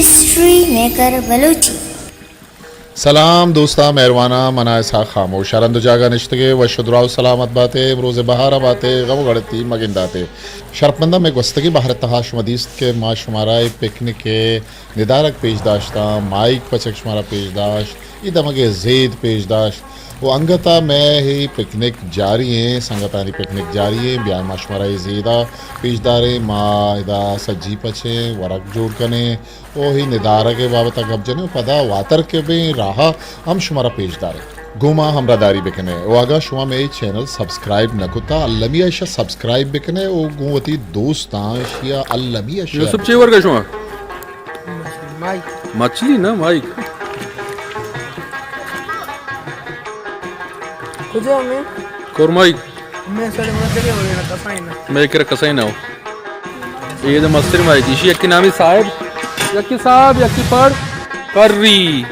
History maker Balochi. سلام دوستاں، مہرواناں، من آں اسحاق خاموش۔ ہر ہند ءُ جاگہ نشتگے وش ءُ دراہ ءُ سلامت باتے، امروز بہار ءَ باتے، غم ءُ گڑتی مگنداتے۔ شرپمنداں، مئے گوستگیں بہر ءِ تہا شما دیست کہ ما شمارا اے پکنک ءِ ندارگ پیش داشتاں، ماہیگ پچگ شمارا پیش داشت، اے دمگ ءِ زید پیش داشت۔ ءُ انگت ءَ مئے اے پکنک جاری ایں، سنگتانی پکنک جاری ایں۔ بیائیں ما شمارا اے زید ءَ پیش داریں۔ ما ادا سجی پچیں، ورگ جوڑ کنیں ءُ اے ندارگ ءِ بابت ءَ گپ جنیں ءُ پدا واتر کپیں، راہ ءَ ہم شمارا پیش داریں۔ گوں ما ہمراہداری بکنیں ءُ اگاں شما مئے اے چینل سبسکرائب نہ کتا، المی ءَ ایشاں سبسکرائب بکنیں ءُ گوں وتی دوستاں ایشی ءَ المی ءَ شیئر۔ یوسف، چے ورگ ءَ شما؟ ماہیگ۔ مچھلی نا، ماہیگ۔ کجا ہمیں؟ کورماہیگ۔ میں سر، میں کرا کسائی نہ ہو۔ اے دم مستر ماہیگ۔ ایشی یکی نامی صاحب، یکی صاحب، یکی پڑ، پری۔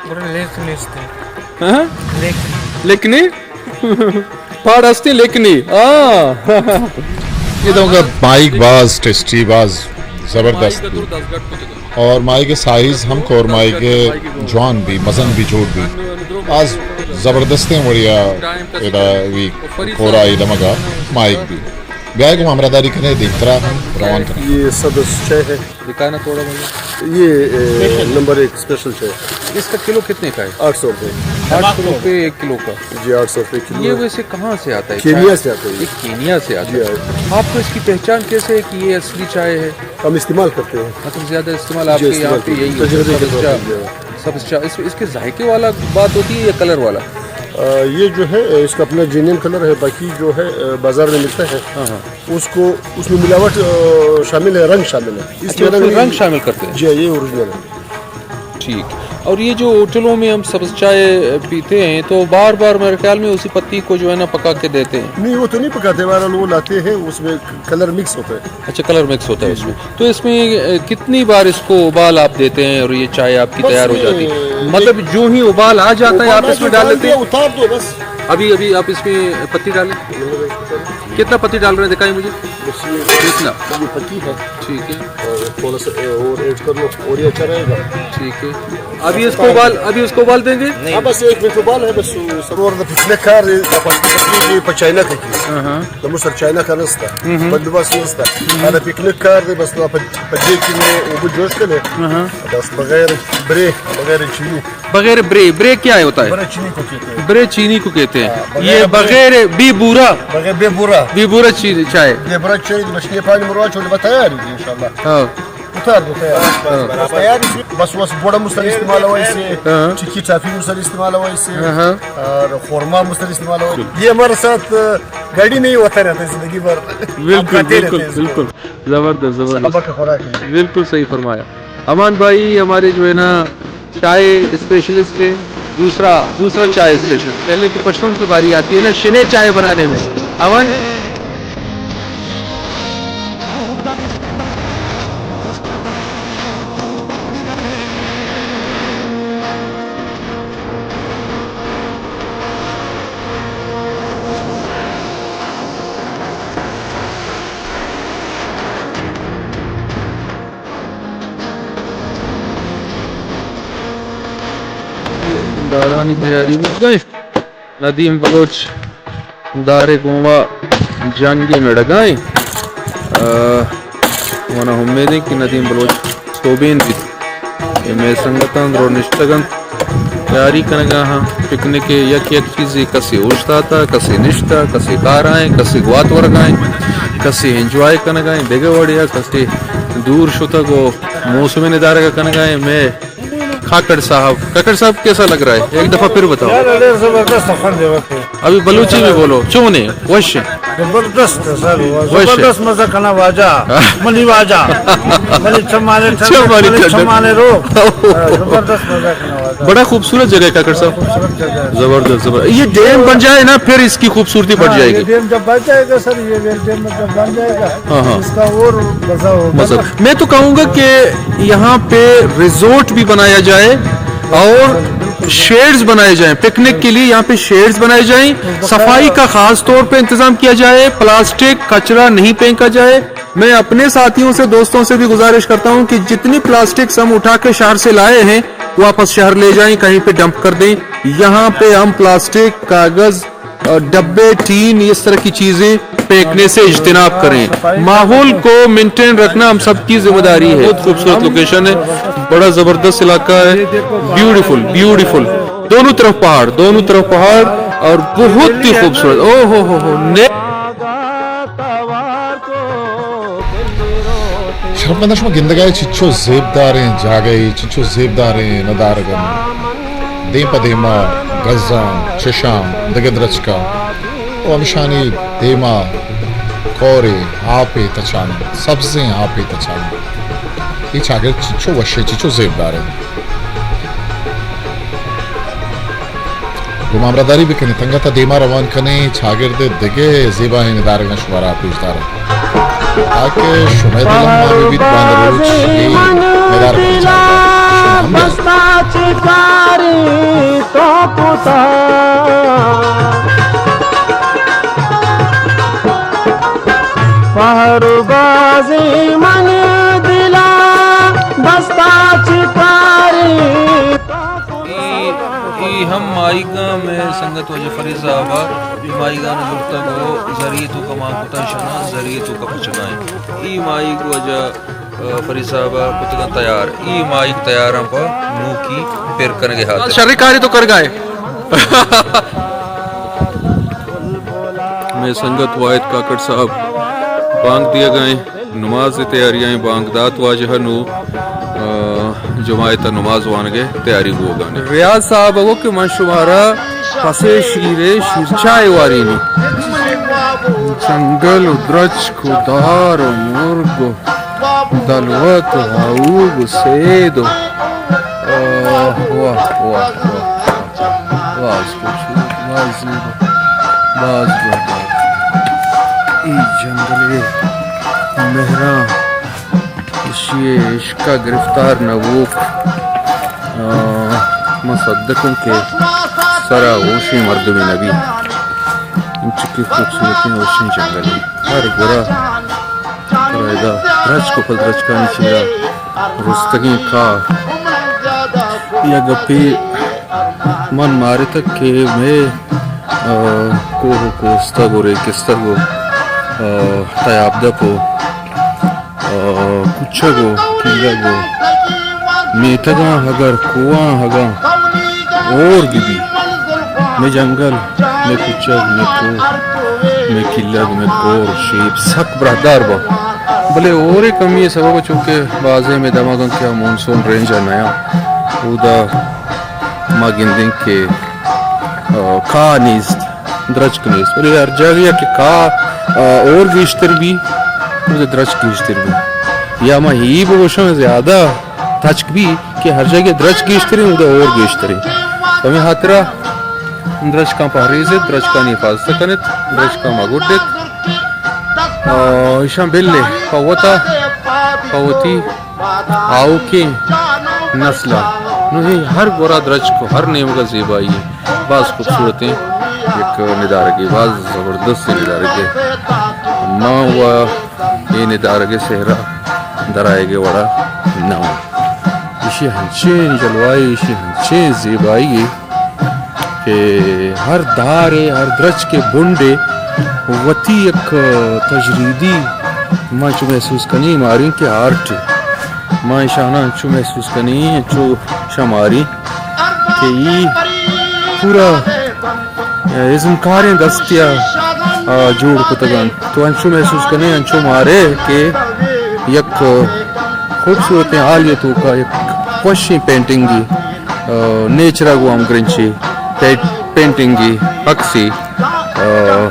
بڑا لیک نیست ہے۔ ہاں؟ لیک۔ لیک نہیں؟ پاڑ ہستی لیکن نہیں۔ ہاں۔ اے دمگ ءَ ماہیگ باز ٹیسٹی، باز زبردست بی۔ اور ماہیگ ءِ سائز ہم کور ماہیگ ءِ جوان بی، مزن بی، جوڑ بی۔ باز زبردستیں وڑیا ادا وی کورا اے دمگ ءَ ماہیگ بی۔ بیائے گوں ہمراہداری کنیں، دیمترا ہم روان کنیں۔ یہ سبز چائے ہے۔ دکھائے نا تھوڑا بھیا۔ یہ، اے، نمبر ایک اسپیشل چائے۔ اس کا کلو کتنے کا ہے؟ آٹھ سو روپے۔ آٹھ سو روپے ایک کلو کا۔ جی، آٹھ سو روپے کلو یہ ہے۔ ویسے کہاں سے آتا ہے کینیا چائے؟ سے آتا ہے یہ۔ یہ کینیا سے آتا جی، ہے۔ ہاں۔ آپ کو اس کی پہچان کیسے ہے کہ یہ اصلی چائے ہے؟ ہم استعمال کرتے ہیں۔ مطلب زیادہ استعمال آپ جی، کے یہاں استعمال پہ کرتے ہیں۔ یہی ہوتا ہے، تجربے کے سبز طور پر چائے۔ جو ہے۔ سبز چائے۔ اس، اس کے ذائقے والا بات ہوتی ہے یا کلر والا؟ آ، یہ جو ہے، اس کا اپنا جینئن کلر ہے، باقی جو ہے، آ، بازار میں ملتا ہے۔ ہاں، ہاں۔ اس کو، اس میں ملاوٹ، آ، شامل ہے، رنگ شامل ہے۔ اس اچھا، میں اس میں رنگ نہیں۔ رنگ شامل کرتے ہیں۔ جی ہاں، یہ اوریجنل ہے۔ ٹھیک۔ اور یہ جو ہوٹلوں میں ہم سبز چائے پیتے ہیں، تو بار بار میرے خیال میں اسی پتی کو جو ہے نا پکا کے دیتے ہیں۔ نہیں، وہ تو نہیں پکاتے، بہرحال وہ لاتے ہیں، اس میں کلر مکس ہوتا ہے۔ اچھا، کلر مکس ہوتا ہے جی، اس میں۔ جی۔ تو اس میں، اے، کتنی بار اس کو ابال آپ دیتے ہیں اور یہ چائے آپ کی بس تیار ہو یہ جاتی ہے؟ مطلب، جو ہی ابال آ جاتا ہے، آپ ابال آ اس میں جو ڈال ڈال دیتے دیا، ہیں؟ اتار دو بس۔ ابھی، ابھی آپ اس میں پتی ڈالیں۔ کتنا پتی ڈال رہے ہیں، دکھائیں مجھے۔ بس یہ کتنا؟ یہ پتی ہے۔ ٹھیک ہے۔ اور تھوڑا سا اور ایڈ کر لو اور یہ اچھا رہے گا۔ ٹھیک ہے۔ ابھی اس کو ابال، ابھی اس کو ابال دیں گے؟ ہاں، بس ایک منٹ ابال ہے، بس سرور دا پچھلے کار، پچائنا تھے۔ ہاں، ہاں۔ تو مو سر چائنا کا نستا، ہم، ہم۔ بندوبست نستا۔ ہم۔ ادا پکنک کار دے، بس تو پجے کی میں وہ جوش کرے۔ ہاں، ہاں۔ بس بغیر برے، بغیر چینی۔ بغیر برے، برے کیا ہے، ہوتا ہے؟ برے چینی کو کہتے ہیں۔ برے چینی کو کہتے ہیں۔ ہاں، بغیر یہ برے۔ بغیر بے بورا۔ بغیر بے بورا۔ بے بورا چینی، چائے۔ بے بورا چائے، بس یہ پانی مروا چھوڑ بتایا انشاءاللہ۔ ہاں۔ اتار دو، تیار۔ بس، ہاں۔ بس تیار ہے۔ بس، بس بوڑا مستر استعمال ہوا اسے، ہاں۔ چکی ٹافی مستر استعمال ہوا اسے، ہاں، ہاں۔ اور خورما مستر استعمال ہوا۔ یہ ہمارے ساتھ، آ، گاڑی میں ہی ہوتا رہتا ہے زندگی بھر۔ بالکل، ہم کھاتے رہتے ہیں اس کو۔ بالکل۔ زبردست، زبردست۔ صحابہ کا خوراک ہے۔ بالکل صحیح فرمایا۔ امان بھائی ہمارے جو ہے نا، چائے اسپیشلسٹ ہے، دوسرا، دوسرا چائے اسپیشلسٹ۔ پہلے تو پشتون کی باری آتی ہے نا شنے چائے بنانے میں۔ اول دارانی تیاری بوت گئے۔ ندیم بلوچ دارے گوما جنگے مڑگائیں۔ آ، منا امیدیں کہ ندیم بلوچ سوبین بیت۔ اے مئے سنگتاں درو نشتگ انت، تیاری کنگا ہاں۔ پکنک ء یک یک چیزے، کسے اوشتاتا، کسے نشتا، کسے کارائیں، کسے گوات ورگائیں، کسے انجوائے کنگائیں، دگہ وڑیا کسے دور شتگ و موسم ندارگ کنگائیں۔ مئے کھاکڑ صاحب، کھاکڑ صاحب کیسا لگ رہا ہے؟ ایک دفعہ پھر بتاؤ۔ یار، اڑے زبردست خوند ہے وقت۔ ابھی بلوچی میں بولو، چون ہے؟ وش۔ زبردست ہے سر، وش۔ زبردست مزہ کنا واجہ، منی واجہ، منی چمانے ٹھنڈک، چمانے منی ٹھنڈک۔ چمانے روک۔ ہاں، زبردست مزہ کنا واجہ۔ بڑا خوبصورت جگہ ہے کھاکڑ صاحب۔ خوبصورت جگہ ہے۔ زبردست، زبردست۔ یہ ڈیم بن جائے نا، پھر اس کی خوبصورتی بڑھ ہاں، جائے گی۔ یہ ڈیم جب بن جائے گا سر، یہ ڈیم جب بن جائے گا، ہاں، ہاں۔ اس کا اور مزہ ہوگا مزہ۔ نا۔ میں تو کہوں گا کہ یہاں پہ ریزورٹ بھی بنایا جائے اور شیڈز بنائے جائیں، پکنک کے لیے یہاں پہ شیڈز بنائے جائیں، صفائی کا خاص طور پہ انتظام کیا جائے، پلاسٹک کچرا نہیں پھینکا جائے۔ میں اپنے ساتھیوں سے، دوستوں سے بھی گزارش کرتا ہوں کہ جتنی پلاسٹکس ہم اٹھا کے شہر سے لائے ہیں، واپس شہر لے جائیں، کہیں پہ ڈمپ کر دیں۔ یہاں پہ ہم پلاسٹک، کاغذ، ڈبے، ٹین، اس طرح کی چیزیں پھینکنے سے اجتناب کریں۔ ماحول کو مینٹین رکھنا ہم سب کی ذمہ داری ہے۔ بہت خوبصورت لوکیشن ہے، بڑا زبردست علاقہ ہے۔ Beautiful, beautiful. دونوں طرف پہاڑ، دونوں طرف پہاڑ اور بہت ہی خوبصورت۔ او ہو ہو ہو، نے- شرپمنداں، شما گندگ ءَ چنچو زیبداریں جاگہے، چنچو زیبداریں ندارگ انت۔ دیم پہ دیما گزاں، چشاں، دگہ درچکاں، و ہمشانی دیما کورے آپے تچان، سبزیں آپے تچان۔ اے چاگرد چنچو وشیں، چنچو زیبداریں۔ گوں ما ہمراہداری بکنیں، انگت ءَ دیما روان کنیں، چاگرد ءِ دگہ زیبائیں ندارگاں شمارا پیش داریں۔ تاکہ شمئے دل ہم مان بہ بیت، باندا روچ اے ندارگ ءَ چارگ ءَ شما ہم بیائیت۔ پہر بازیں من دلا بستا چہ کارے۔ اے، اے ہم ماہیگاں، مئے سنگت واجہ فرید صاحب ءَ اے ماہیگاں زرتگ و زری ءِ توکا مان کتاں، شناں زری ءِ توکا پچگائیں۔ اے ماہیگ واجہ، آ، فرید صاحب ءَ کتگاں تیار۔ اے ماہیگ تیاراں پہ نوکی پر کنگ ءِ ہاتر۔ شریں کارے تو کرگائے۔ مئے سنگت واحد کاکڑ صاحب بانگ دیگ ءَ ایں۔ نماز ءِ تیاری ءَ ایں، بانگ دات واجہ ءَ نوں، آ، جماعت ءَ نماز وانگ ءِ تیاری بوگ ءَ ایں۔ ریاض صاحب ءَ گو کہ من شمارا پسے شیرے شیرچاہے وارینی۔ جنگل و درچک و دار و مرگ و دلوت و ہاوگ و سید و، آہ، واہ، واہ، واہ۔ باز خوبصورت، باز زیبا، باز جوانیں۔ اے جنگل ءِ مہراں، اشی ءِ عشق ءَ گرفتار نہ بوگ، آ، من سدکوں کہ سرا ہوشیں مردمے نہ بیت۔ انچو کہ خوبصورتیں ہوشیں جنگلے۔ ہر گورا ترا ادا درچک و پہ درچکانی چیرا رستگیں کاہ۔ یا گپے من مارتگ کہ مئے، آ، کوہ و کوستگ و ریکستگ و، آ، تیاب دپ و، آ، کچگ و کلگ و میتگاں اگر کوہاں اگاں ہور بہ بی، مئے جنگل، مئے کچگ، مئے کوہ، مئے کلگ، مئے کور، شیپ سک براہدار باں۔ بلے ہورے کمی ءِ سبب ءَ چونکہ بازیں مئے دمگ انت کہ آ مونسون رینج ءَ نیاں، اودا ما گندیں کہ، آ، کاہ نیست، درچک نیست۔ بلے ہر جاگہ کہ کاہ، آ، ہور گیشتر بی، اودا درچک گیشتر بی۔ یا ما ہی بگوشاں زیادہ تچک بی کہ ہر جاگہ درچک گیشتریں، اودا ہور گیشتریں۔ پمے ہاترا درچکاں پہریزت، درچکانی حفاظت کنت، درچکاں مگڈت۔ آ، ایشاں بلے پہ وتا، پہ وتی آؤکیں نسل ءَ۔ نوں اے ہر گورا درچک و ہر نیمگ ءَ زیبائی ءِ۔ باز خوبصورتیں یک ندارگے، باز زبردستیں ندارگے۔ ما و اے ندارگ ءِ سہرا درآیگ ءِ وڑا نہ اوں۔ ایشی ہنچیں جلوائے، ایشی ہنچیں زیبائی ءِ کہ ہر دارے، ہر درچکے، بنڈے وتی یک تجریدی، ما چو محسوس کنیں ماریں کہ آرٹ۔ ما ایشانا انچو محسوس کنیں، انچو شماریں کہ ای پورا ازمکاریں دستیا، آ، جوڑ کتگ انت۔ تو انچو محسوس کنے، انچو مارے کہ یک خوبصورتیں حالے توکا یک وشیں پینٹنگے، آ، نیچرا گوں ہمگرنچے پینٹ-، پینٹنگے، عکسے، آ،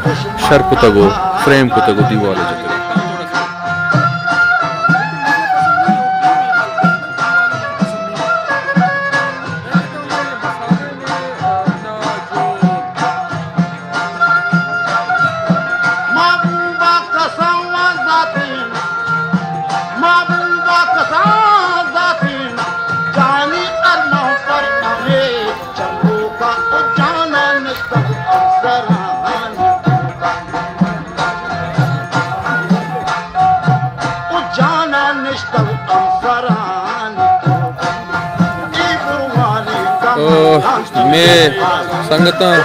شر کتگ و فریم کتگ و دیوال ءَ جتگ۔ او، مئے سنگتاں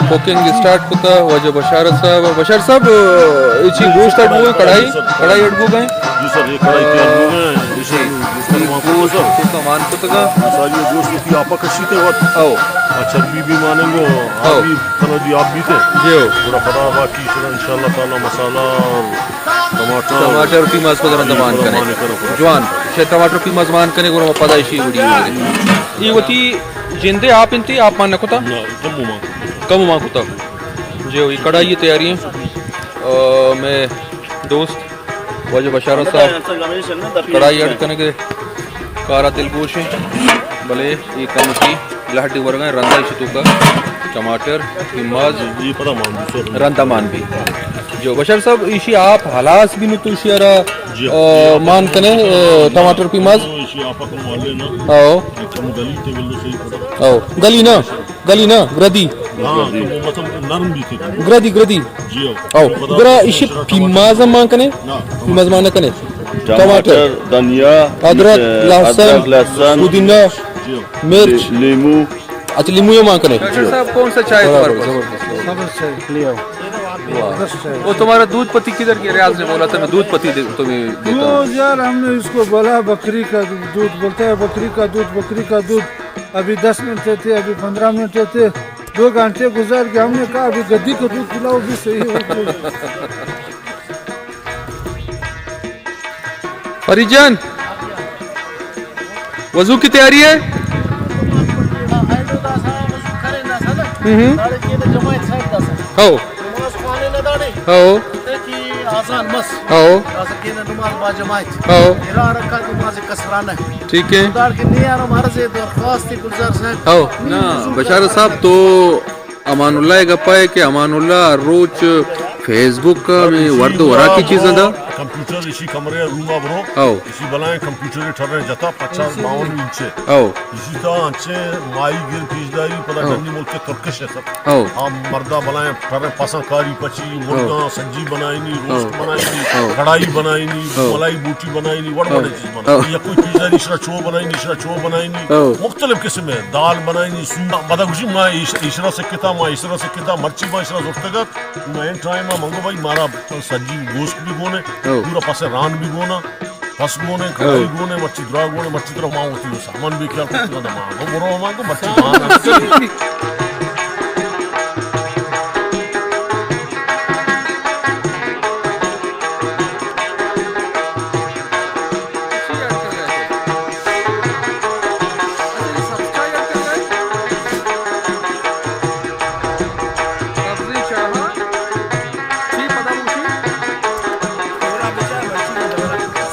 کوکنگ اسٹارٹ کتا، واجہ بشارت صاحب۔ بشارت صاحب، اے چی گوشت اڈ بوگا، کڑائی، کڑائی اڈ بوگا؟ جی سر، یہ کڑائی تیار ہو گئے ہیں۔ جی سر، جی سر، وہاں پر سر۔ گوشت مان کتگا۔ ساری یہ گوشت کی آپا کشی تے وقت۔ او۔ اور چربی بھی مانیں گو، او۔ آبی، تنو دی آپ بھی تے۔ جی او۔ گڑا پدا باقی شرا انشاءاللہ تعالی مسالہ اور ٹماٹر۔ ٹماٹر، پیماز پدا رندا مان کنے۔ جوان۔ شے ٹماٹر پیماز مان کنے، گڑا پدا ایشی ویڈیو۔ یہ وتی جندے آپ انتی، آپ مان نہ کتا؟ نہ، کم مان کتا۔ کم مان کتا۔ جی او، یہ کڑائی تیاری ہیں۔ آ، مئے دوست واجہ بشارت صاحب کڑائی اڈ کنگ ءِ کارا دلگوش ایں، بلے اے کموکی لہڈی ورگا ایں، رندا ایشی توکا ٹماٹر، پیماز، جی، پدا مان بی، سر۔ رندا مان بی۔ جو بشار صاحب، ایشی آپ ہلاس بی نو تو ایشی ارا، جی، آ، جی، آپ مان کنے، آ، ٹماٹر پیماز۔ ایشی آپ کو والے نا۔ او۔ کم گلی تے بلو صحیح پدا۔ او، گلی نا۔ گلی نا، گردی۔ ہاں، تو وہ مطلب نرم بھی تھے۔ گردی، گردی۔ جی ہاں۔ او، گرا ایشی پیماز مان کنے؟ نہ۔ پیماز مان کنے؟ ٹماٹر، ٹماٹر، دھنیا، ادرک، اے، لہسن، ادرک، لہسن، پودینہ، جی ہاں۔ مرچ۔ لے-، لیمو۔ اچھا، لیمو یہ مان کنے؟ ڈاکٹر صاحب، کون سا چائے تمہارے پاس؟ زبردست۔ زبردست چائے، لے آؤ۔ واہ۔ زبردست چائے۔ وہ تمہارا دودھ پتی کدھر گیا؟ ریاض نے بولا تھا، میں دودھ پتی دے-، تمہیں دیتا ہوں۔ دودھ یار، ہم نے اس کو بولا بکری کا دودھ، بولتا ہے بکری کا دودھ، بکری کا دودھ۔ ابھی دس منٹ تھے، ابھی پندرہ منٹ تھے، دو گھنٹے گزر گئے۔ ہم نے کہا ابھی گدی کا دودھ پلاؤ بھی صحیح ہو۔ فرید جان، وضو کی تیاری ہے؟ ہوں ہوں۔ ہو۔ نماز خوانے نہ داڑے۔ ہو۔ تاکہ آسان مس۔ ہو۔ آسان کینا نماز با جماعت۔ ہو۔ ارا رکھا نماز کسرانہ۔ ٹھیک ہے۔ دار کے نیار ہمارا سے درخواست ہے گلزار صاحب۔ ہو۔ نا، بشارت صاحب تو امان اللہ ءِ گپ ءَ کہ امان اللہ ہر روچ فیس بک ءَ ہمے ورد ءُ وراکی چیزاں دا۔ کمپیوٹر ایشی کمرے ءَ روم ءَ برو۔ او۔ ایشی بلائیں کمپیوٹر ٹھریں جتا پچاس باون انچ ءَ۔ او۔ ایشی تا انچیں ماہی گیر پیش داری پدا او۔ ڈنی ملک ترکش ءَ سر۔ او۔ آ مردا بلائیں ٹھریں پساں کاری پچی، او۔ مرگاں سجی بنائینی، روسٹ او۔ بنائینی، او۔ کڑائی بنائینی، او۔ ملائی بوٹی بنائینی، وڑ او۔ وڑیں چیز او۔ بنائینی۔ یا کوئی پیش داری، ایشرا چو بنائینی، ایشرا چو بنائینی۔ او۔ مختلف قسم ءِ دال بنائینی، سوپ، پدا گوشی ما ایش-، ایشرا سکتا، ما ایشرا سکتا، مرچی ما ایشرا زرتگت۔ ما این ٹائم ءَ منگو بھائی مارا سجی گوشت بھی گونے، او۔ پورا پس ران بھی گونا، پس گونے، کڑائی او۔ گونے، مرچی درا گونے، مرچی درا ما ہوتی ہو سامان بھی خیال کرتے ہیں، ما گو برو ما گو مرچی ما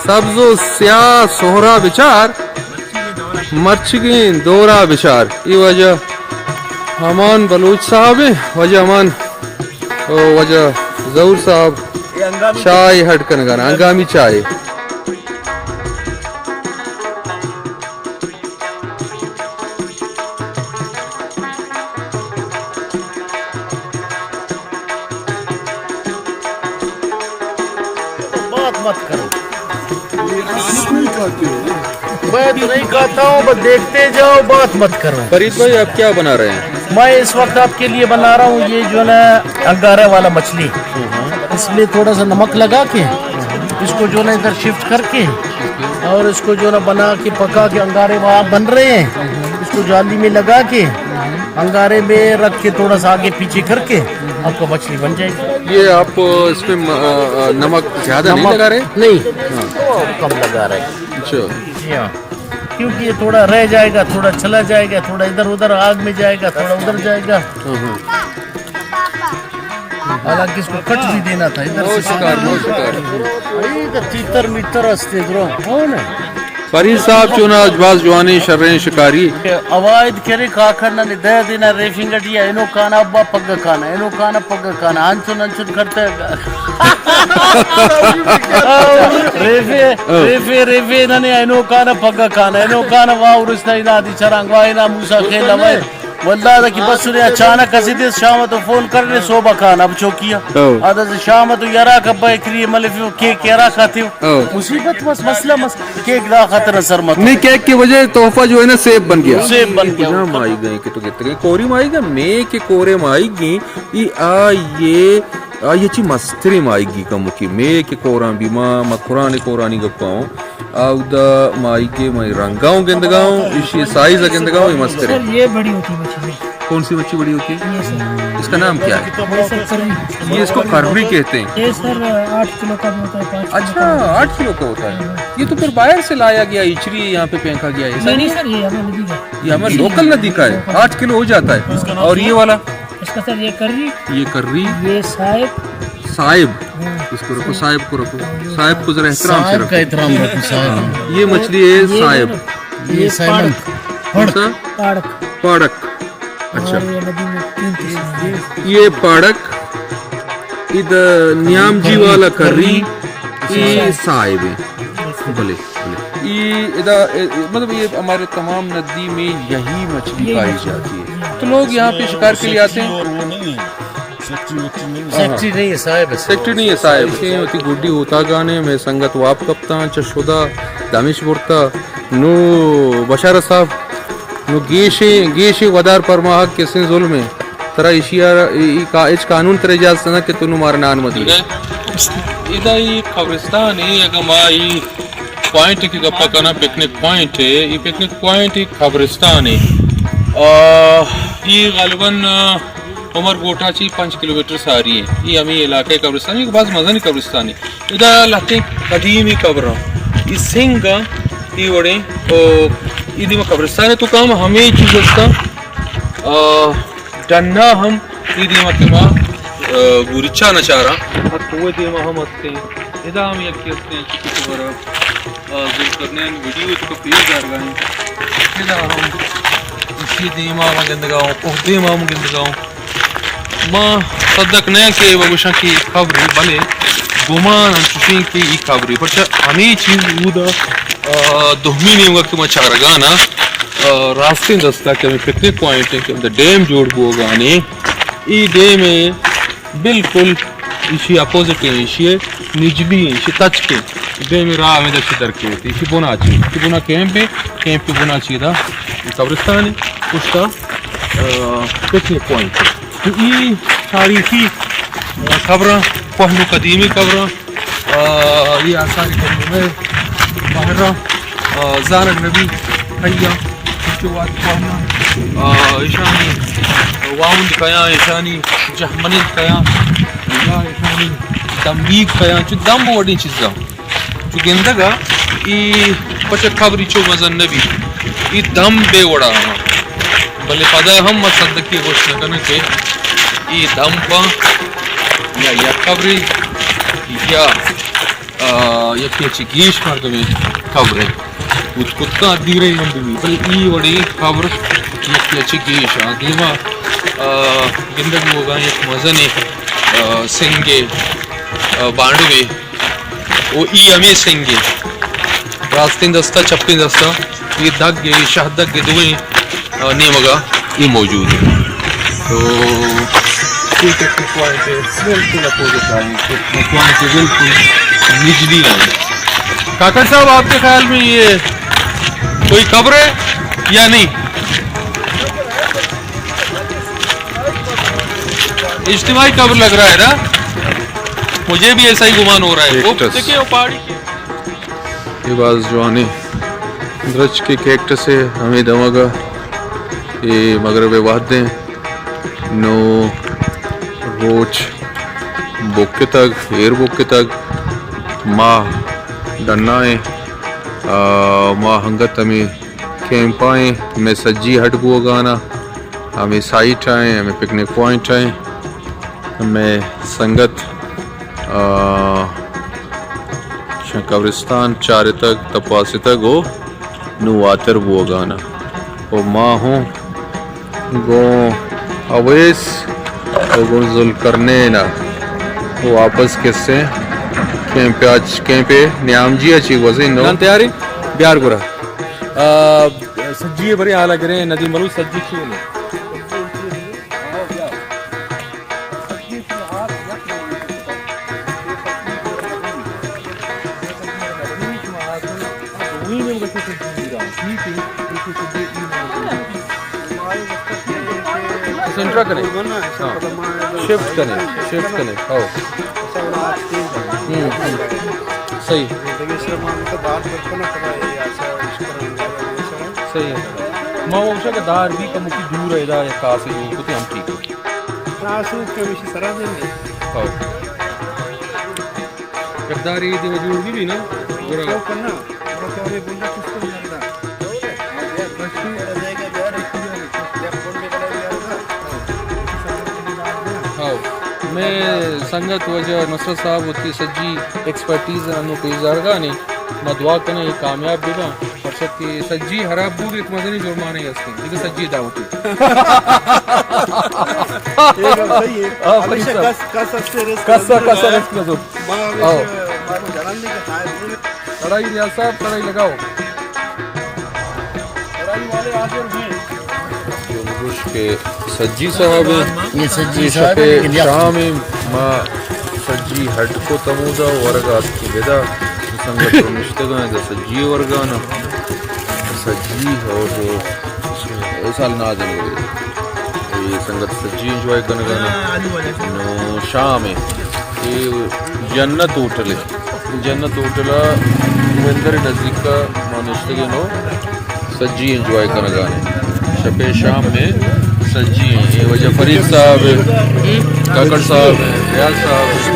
سبز و سیاہ سہرا بچار، مرچگیں دورا بچار۔ اے واجہ امان بلوچ صاحب ایں، واجہ امان، او واجہ ظہور صاحب۔ چائے ہڈ کنگا نا، ہنگامی چائے۔ بات مت کرو۔ میں تو نہیں کھاتا ہوں، بس دیکھتے جاؤ، بات مت کرو۔ فرید بھائی، آپ کیا بنا رہے ہیں؟ میں اس وقت آپ کے لیے بنا رہا ہوں، یہ جو ہے نا، انگارے والا مچھلی۔ اس میں تھوڑا سا نمک لگا کے اس کو جو ہے نا ادھر شفٹ کر کے اور اس کو جو ہے نا بنا کے پکا کے انگارے وہاں بن رہے ہیں، اس کو جالی میں لگا کے انگارے میں رکھ کے تھوڑا سا آگے پیچھے کر کے آپ کا مچھلی بن جائے گی۔ یہ آپ اس میں م-، آ، آ، نمک زیادہ نہیں نمک لگا رہے؟ نہیں، ہاں۔ کم لگا رہے ہیں۔ اچھا۔ جی ہاں، کیونکہ یہ تھوڑا رہ جائے گا، تھوڑا چلا جائے گا، تھوڑا ادھر ادھر آگ میں جائے گا، تھوڑا ادھر جائے گا۔ ہاں، ہاں۔ حالانکہ اس کو کٹ بھی دینا تھا، ادھر سے شکار، بہت شکار۔ یہ تو تیتر میتر ہستے درو، کون ہے؟ فرید صاحب چون آج باز جوانیں شریں شکاری۔ عوائد کرے کاکڑ نہ دے دینا ریفنگ اٹی اینو کانا ابا پگ کانا، اینو کانا پگ کانا، انچن انچن کرتے۔ ریفے، ریفے، ریفے ننے اینو کانا پگ کانا، اینو کانا وا ارستا اینا دی چرانگ وا اینا موسیٰ خیل ہوئے۔ واللہ ادا کہ بس نے اچانک کسی دے شام تو فون کرنے صوبہ خان اب چوکیا۔ او۔ ادا سے شام تو یرا کبا اکری ملفیو کیک یرا کھاتیو۔ او۔ مصیبت بس مسئلہ مس کیک دا خطر سر مت۔ نہیں، کیک کی وجہ تحفہ جو ہے نا سیب بن گیا۔ سیب بن گیا۔ کجا مائی گئے کہ تو کہتے ہیں کوری مائی گئے، میں کہ کورے مائی گئے، یہ آ یہ آ یہ چی مستری مائی گی کمکی، میں کہ کوران بی ما، ما قرآن قرآنی گپاؤں۔ آودا ماہیگے مئے رنگاؤں گندگاؤں، ایشی سائز گندگاؤں، یہ مسترے۔ سر، یہ بڑی ہوتی ہے مچھلی۔ کون سی مچھی بڑی ہوتی ہے؟ یہ سر۔ اس کا نام کیا ہے؟ یہ سر، کرری۔ یہ اس کو کرری کہتے ہیں۔ یہ سر، آٹھ کلو کا بھی ہوتا ہے، پانچ کلو کا بھی ہوتا ہے۔ اچھا، آٹھ کلو کا ہوتا ہے۔ یہ تو پھر باہر سے لایا گیا، اچری یہاں پہ پھینکا گیا، ایسا نہیں، نہیں؟ سر، یہ ہمیں ندی کا۔ یہ ہمیں لوکل ندی کا ہے، آٹھ کلو ہو جاتا ہے۔ اور یہ والا؟ اس کا سر، یہ کرری۔ یہ کرری۔ یہ صاحب۔ صاحب۔ ہاں۔ اس کو رکھو، صاحب کو رکھو۔ صاحب کو ذرا احترام سے صاحب رکھو۔ کا احترام رکھو، صاحب۔ یہ مچھلی ہے یہ صاحب۔ یہ سیمن۔ پاڑک۔ کون سا؟ پاڑک۔ پاڑک۔ اچھا۔ ہمارے یہ ندی میں تین قسم ہیں۔ یہ پاڑک، اد نیام جی والا کری، یہ صاحب ہے۔ بلے، بلے۔ یہ ادا، مطلب یہ ہمارے تمام ندی میں یہی مچھلی پائی جاتی ہے۔ تو لوگ یہاں پہ شکار کے لیے آتے ہیں۔ اور وہ نہیں ہے۔ فیکٹری ویکٹری نہیں ہے۔ فیکٹری نہیں ہے صاحب، ایسے۔ فیکٹری نہیں ہے صاحب۔ ایسے ہوتی گڈی ہوتا گانے میں سنگت واپ کپتا، چہ شدا دمش برتا۔ نو بشارت صاحب، نو گیشے، گیشے ودار پر ماہک کسیں ظلم ہے۔ ترا ایشی آ، ای، ای کا-، اچ قانون ترا اجازت نہ کہ تو نو مارا نان مدی۔ ادا ای قبرستان ہے، اگر ما ای پوائنٹ کی گپا کنا، پکنک پوائنٹ ہے، ای پکنک پوائنٹ ای قبرستان ہے۔ آ، ای غالباً، آ، عمر گوٹا چی پنچ کلومیٹر ساری ہے۔ ای ہمیں علاقہ قبرستان، ایک باز مزنی قبرستان ہے۔ ادا لہتیں قدیمی قبر ہیں۔ ای سنگ ہیں، ای وڑیں، او، ای دیما قبرستان ہے تو کام ہمیں چیز ہستا۔ آ، ڈنا ہم ای دیما کہ ما، آ، گوریچا نچاراں۔ آ کوہ دیما ہم ہستیں۔ ادا ہم یکی ہستیں، چکی تو برا، آ، ذوالقرنین ویڈیو تو پیش دارگا ہیں۔ ادا ہم اسی دیما ہم گندگا ہوں، کوہ دیما ہم گندگا ہوں۔ ما صدق نہ کہ وہ گوشاں کہ قبر ہے، بلے گمان انچوشیں کہ ای قبر ہے۔ پرچہ ہمیں چیز اودا، آ، دومی نیمگا کہ ما چارگانا، آ، راستیں دستا کہ ہمیں پکنک پوائنٹ ہے کہ ہم ڈیم جوڑ بوگانے۔ ای ڈیم ہے، بالکل ایشی اپوزٹ ہیں، ایشی نجلی ہیں، ایشی تچک ہیں۔ ڈیم راہ ہمیں دشت در کے ہوتی، ایشی بنا چی، ایشی بنا کیمپ ہے، کیمپ کے بنا چی دا، یہ قبرستان ہے، اس کا، آ، پکنک پوائنٹ ہے۔ تو ای تاریخی، آ، قبراں، پہلو قدیمی قبراں، آ، یہ آثار قدیمہ باہر، آ، زانگ نبی، حیا، چو وات پہنا، آ، ایشانی واوند کیا، ایشانی جہمنند کیا، یا ایشانی دمبیگ کیا، چو دمب وڑی چیزاں۔ چو گندگا ای پچ قبری چو مزن نبی، ای دمب بے وڑا ہما۔ بلے پدا ہم ما صدقی گوشت نہ کناں کہ ای دمب یا یک قبری یا آ، یکے چہ گیش مردمے قبر ہے۔ کت کتکاں دیرے ہم بی، بلے ای وڑیں قبر یکے چہ گیش آ۔ دیما، آ، گندگ بوگا یک مزنے، آ، سنگے، آ، بانڈوے۔ او ای ہمے سنگے۔ راستیں دستا، چپیں دستا۔ یہ دگ، یہ شاہ دگ، یہ دوئیں، آ، نیمگا یہ موجود ہے۔ تو یہ پکنک پوائنٹ ہے، بالکل اپوزٹ آ، یہ پکنک پوائنٹ ہے، بالکل نجلی آ۔ کاکڑ صاحب، آپ کے خیال میں یہ کوئی قبر ہے یا نہیں؟ اجتماعی قبر لگ رہا ہے نا، مجھے بھی ایسا ہی گمان ہو رہا ہے۔ وہ دیکھیں، وہ پہاڑی کے اے باز جوانیں درچکے کیکٹس ءِ ہمے دمگ ءَ اے مغرب ءِ وھد ایں۔ نوں روچ بکتگ، ایر بکتگ، ماہ ڈنا ایں۔ آ، ما انگت ہمے کیمپ ءَ ایں، مئے سجی ہڈ بوگانا، ہمے سائٹ ءَ ایں، ہمے پکنک پوائنٹ ءَ ایں۔ مئے سنگت آ، چہ قبرستان چارتگ، تپاسیتگ ءُ نوں واتر بوگانا۔ ءُ ما ہوں گوں اویس ءُ گوں ذوالقرنین ءَ واپس کسیں کیمپ ءَ، کیمپ ءِ نیامجی ءَ چی گوزیں نوں۔ جان تیاری؟ بیار گورا۔ آ، سجی برے حالا گریں، ندی ملو سجی چون ایں۔ سینٹرا کنے؟ ہاں۔ شفٹ کنے، شفٹ کنے، ہاؤ۔ ہم، ہم۔ صحیح۔ صحیح۔ ما وہ کہ دار بھی کم کی دور ہے، دا یا کاسے جو کتے ہم ٹھیک ہے۔ ہاؤ۔ یک دارے دیما جوڑ بہ بی نا، گڑا۔ ہاؤ۔ مئے سنگت واجہ نصرت صاحب وتی سجی ایکسپرٹیز انو پیش دارگا نے، ما دعا کنیں اے کامیاب بہ باں۔ پرچا کہ سجی ہراب بوگ یک مزنیں جرمانے ہستیں، دگہ سجی دعوتی۔ اے گپ صحیح ہے۔ ہاں، صحیح ہمیشہ سر۔ کس، کس ہستے رزق کس، کس رزق نہ زور۔ ما ہمیشہ، آؤ۔ ما کو جنان نہیں کہ خیر ہے۔ کڑائی ریاض صاحب، کڑائی لگاؤ۔ کڑائی والے حاضر ہیں۔ گوش کہ سجی صاحب ہیں۔ یہ سجی اے صاحب شپے ہیں، یہ شام ہیں۔ ما سجی ہڈ کو تمودا ورگا اتکی بدا۔ سنگت نشتگاں، ادا سجی ورگانا۔ سجی اور اے سال نادن۔ اے سنگت سجی انجوائے کنگانا۔ نو شام ہے۔ اے جنت ہوٹل ہے۔ جنت ہوٹل ءَ مہندر نزدیک ءَ ما نشتگیں، نو سجی انجوائے کنگانے۔ شپے شام میں سجی ہیں۔ اے واجہ فرید صاحب، کاکڑ صاحب، ریاض صاحب۔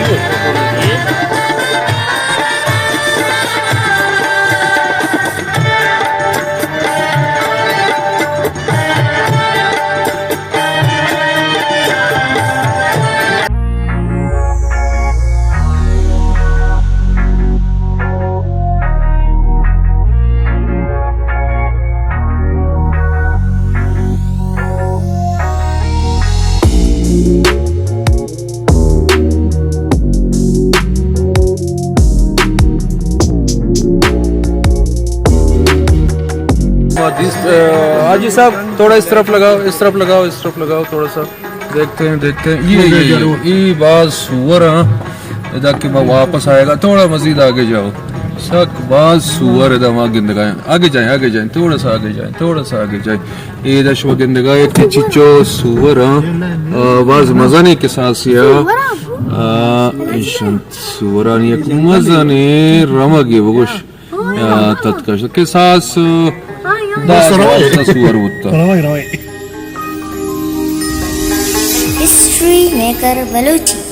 حاجی صاحب، تھوڑا اس طرف لگاؤ، اس طرف لگاؤ، اس طرف لگاؤ تھوڑا سا۔ دیکھتے ہیں، دیکھتے ہیں۔ یہ، یہ، یہ، یہ باز سور ہیں۔ ادا کہ ما واپس آئے گا، تھوڑا مزید آگے جاؤ۔ سک باز سور ادا ما گندگا ہیں۔ آگے جائیں، آگے جائیں، تھوڑا سا آگے جائیں، تھوڑا سا آگے جائیں۔ اے ادا شما گندگا ہے کہ چچو سور ہیں۔ آ، باز مزنیں کساسے۔ آ، ایشان سورانی یک مزنیں رمگے بگوش۔ آ، تتکش کساس، آ، دہ دوازدہ سور بوتا۔ History maker Balochi.